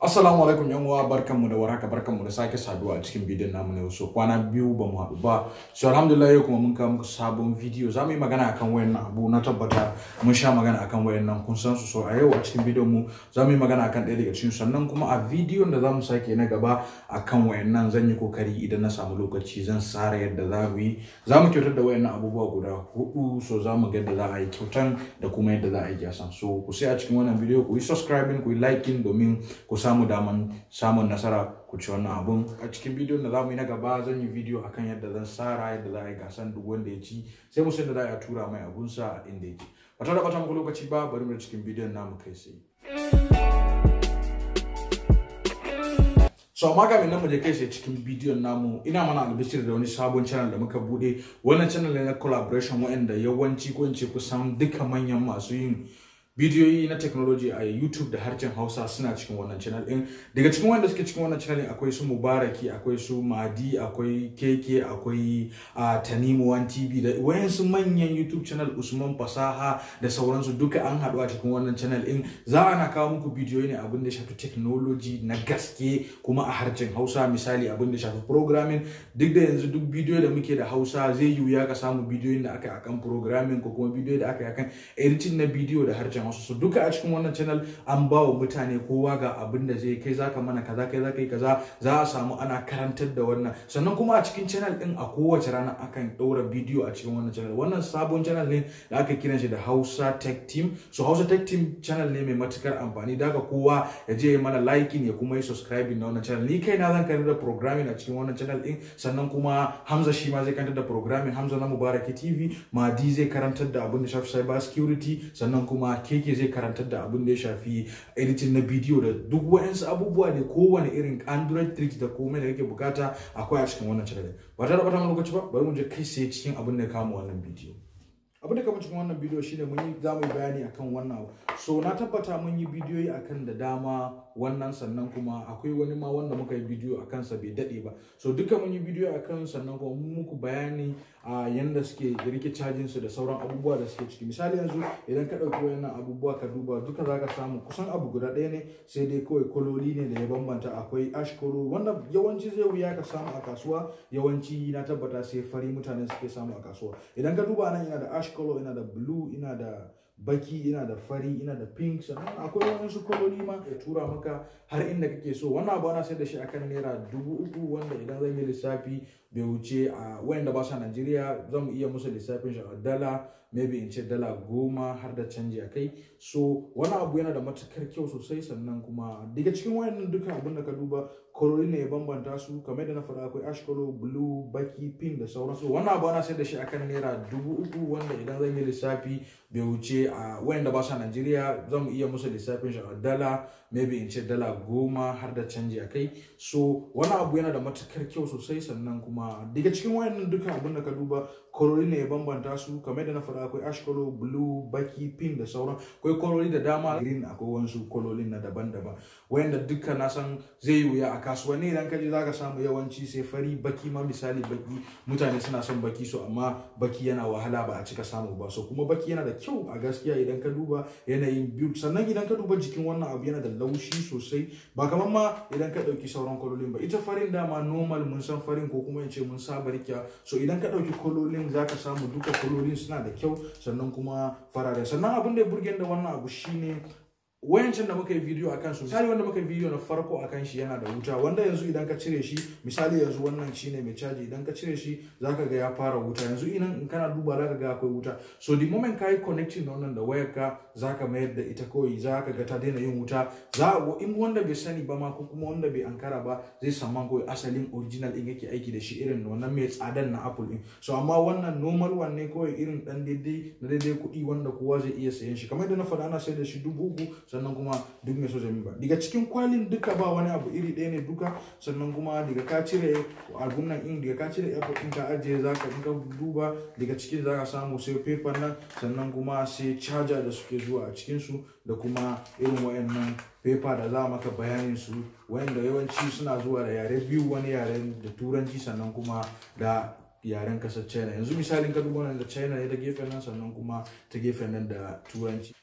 Assalamu alaikum yan uwa, barkanmu da warhaka, barkanmu da sake saduwa a cikin bidiyon namu na yau. So kwana biyu ba mu haɗu ba. So alhamdulillah, yau kuma mun kawo muku sabon bidiyo. Za mu yi magana akan wayannan abu. Na tabbata mun sha magana akan wayannan, kun san su. So a yau a cikin bidiyon mu za mu yi magana akan ɗaya daga cikin, sannan kuma a bidiyon da za mu sake na gaba akan wayannan, zan yi kokari idan na samu lokaci zan tsara yadda za mu yi, za mu kyautar da wayannan abubuwa guda hudu. So za mu ga yadda za a yi kyautan da kuma yadda za a yi gyasan. So ku sai a cikin wannan bidiyo ku yi subscribing, ku yi liking, domin ku samu daman samun nasara ku ci wannan abun. A cikin bidiyon da za mu yi na gaba, zan yi bidiyo akan yadda zan tsara yadda za a yi gasan. Duk wanda ya ci, sai mu san da za a tura mai abunsa inda yake. Ba tare da ɓata muku lokaci ba, bari mu cikin bidiyon namu kai sai. So amma kamin nan mu je kai sai cikin bidiyon namu, ina mana albishir da wani sabon channel da muka bude. Wannan channel ne na collaboration, waɗanda yawanci, ko in ce kusan duka manyan masu yin bidiyoyi na technology a YouTube da harshen Hausa suna cikin wannan channel din. Daga cikin wanda suke cikin wannan channel akwai su Mubaraki, akwai su Madi, akwai Keke, akwai Tanimu One TV, da wayansu manyan YouTube channel, Usman Fasaha da sauransu, duka an haɗu a cikin wannan channel din. Za a na kawo muku bidiyoyi ne abin da shafi technology na gaske kuma a harshen Hausa, misali abin da shafi programming. Duk da yanzu duk bidiyo da muke da Hausa, zai yi wuya ka samu bidiyoyin da aka yi akan programming ko kuma bidiyo da aka yi akan editing na bidiyo da harshen Hausa. So duka a cikin wannan channel an ba wa mutane, kowa ga abin da zai kai, zaka mana kaza, kai zaka yi kaza, za a samu ana karantar da wannan. Sannan kuma a cikin channel din, a kowace rana akan ɗaura bidiyo a cikin wannan channel. Wannan sabon channel ne da aka kiran shi da Hausa Tech Team. So Hausa Tech Team channel ne mai matukar amfani, daga kowa ya je mana liking ya kuma yi subscribing na wannan channel. Ni kaina zan karantar da programming a cikin wannan channel din, sannan kuma Hamza shi ma zai karantar da programming, Hamza na Mubaraki TV. Madi zai karantar da abin da shafi cyber security, sannan kuma Keke zai karantar da abin da ya shafi editing na bidiyo da duk wa'ansu abubuwa da kowane irin Android tricks da komai da kake bukata akwai a cikin wannan channel. Ba tare da ɓata lokaci ba, bari mu je kai sai cikin abin da ya kama wannan bidiyo. Abin da kama cikin wannan bidiyo shine mun yi, za mu yi bayani akan wannan abu. So na tabbata mun yi bidiyoyi akan da dama wannan, sannan kuma akwai wani ma wanda muka yi bidiyo akan sa bai dade ba. So duka mun yi bidiyo akan, sannan kuma mun muku bayani a yanda suke rike cajin su da sauran abubuwa da suke ciki. Misali yanzu idan ka dauki wayannan abubuwa ka duba duka, zaka samu kusan abu guda ɗaya ne, sai dai kawai kololi ne da ya bambanta. Akwai ash color, wanda yawanci zai wuya ka samu a kasuwa. Yawanci na tabbata sai fari mutane suke samu a kasuwa. Idan ka duba nan, ina da ash color, ina da blue, ina da baki, ina da fari, ina da pink, sannan akwai waɗansu kololi ma, ya tura maka har inda kake so. Wannan abu ana sayar da shi akan ₦3,000, wanda idan zan yi lissafi bai wuce, a wayanda ba sa Najeriya zan iya musu lissafin shi a dala, maybe in ce $10 har da canji a kai. So wani abu yana da matukar kyau sosai. Sannan kuma daga cikin wayannan duka abin da ka duba, kololi ne ya bambanta su. Kamar yadda na faɗa, akwai ash color, blue, baki, pink da sauransu. Wannan abu ana sayar da shi akan ₦3,000, wanda idan zan yi lissafi bai wuce, a wayanda ba sa Najeriya zan iya musu lissafin shi a dala, maybe in ce $10 har da canji a kai. So wani abu yana da matukar kyau sosai. Sannan kuma daga cikin wayannan duka abin da ka duba, kololi ne ya bambanta su. Kamar yadda na faɗa, akwai ash color, blue, baki, pink da sauran, akwai kololi da dama, green, akwai wasu kololin na daban-daban wayanda duka na san zai yi wuya a kasuwanni idan ka je zaka samu. Yawanci sai fari, baki ma. Misali baki, mutane suna son baki, so amma baki yana wahala, ba a cika samu ba. So kuma baki yana da kyau a gaskiya idan ka duba yanayin build. Sannan idan ka duba jikin wannan abu, yana da laushi sosai, ba kamar ma idan ka ɗauki sauran kololin ba. Ita farin dama normal mun san farin, ko kuma in ce mun saba rikiya. So idan ka ɗauki kololin, zaka samu duka kololin suna da kyau, sannan kuma farare. Sannan abin da ya burge da wannan abu shine wayancin da muka yi bidiyo a kansu, misali wanda muka yi bidiyo na farko a kan shi, yana da wuta, wanda yanzu idan ka cire shi, misali yanzu wannan shine mai caji, idan ka cire shi zaka ga ya fara wuta. Yanzu idan in kana duba zaka ga akwai wuta. So the moment ka yi connecting da wannan da wayarka, zaka mayar da ita kawai, zaka ga ta daina yin wuta. Za in wanda bai sani ba ma, ko kuma wanda bai ankara ba, zai samu kawai asalin original din yake aiki da shi, irin wannan mai tsadan na Apple din. So amma wannan normal one ne kawai, irin dan daidai na daidai kuɗi wanda kowa zai iya sayan shi. Kamar yadda na faɗa, ana sayar da shi 3,000. Sannan kuma duk mai so zai ba daga cikin kwalin duka, ba wani abu, iri ɗaya ne duka. Sannan kuma daga ka cire abun nan in daga ka cire AirPod in ka ajiye, zaka in ka duba daga cikin zaka samu sai paper nan, sannan kuma sai charger da suke zuwa a cikin su, da kuma irin wayannan paper da za maka bayanin su, wayanda yawanci suna zuwa da yare biyu, wani yaren da Turanci, sannan kuma da yaren kasar China. Yanzu misalin ka duba wannan, da China ne ta gefen nan, sannan kuma ta gefen nan da Turanci.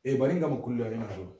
Eh, bari in gama kullewa, ina zuwa.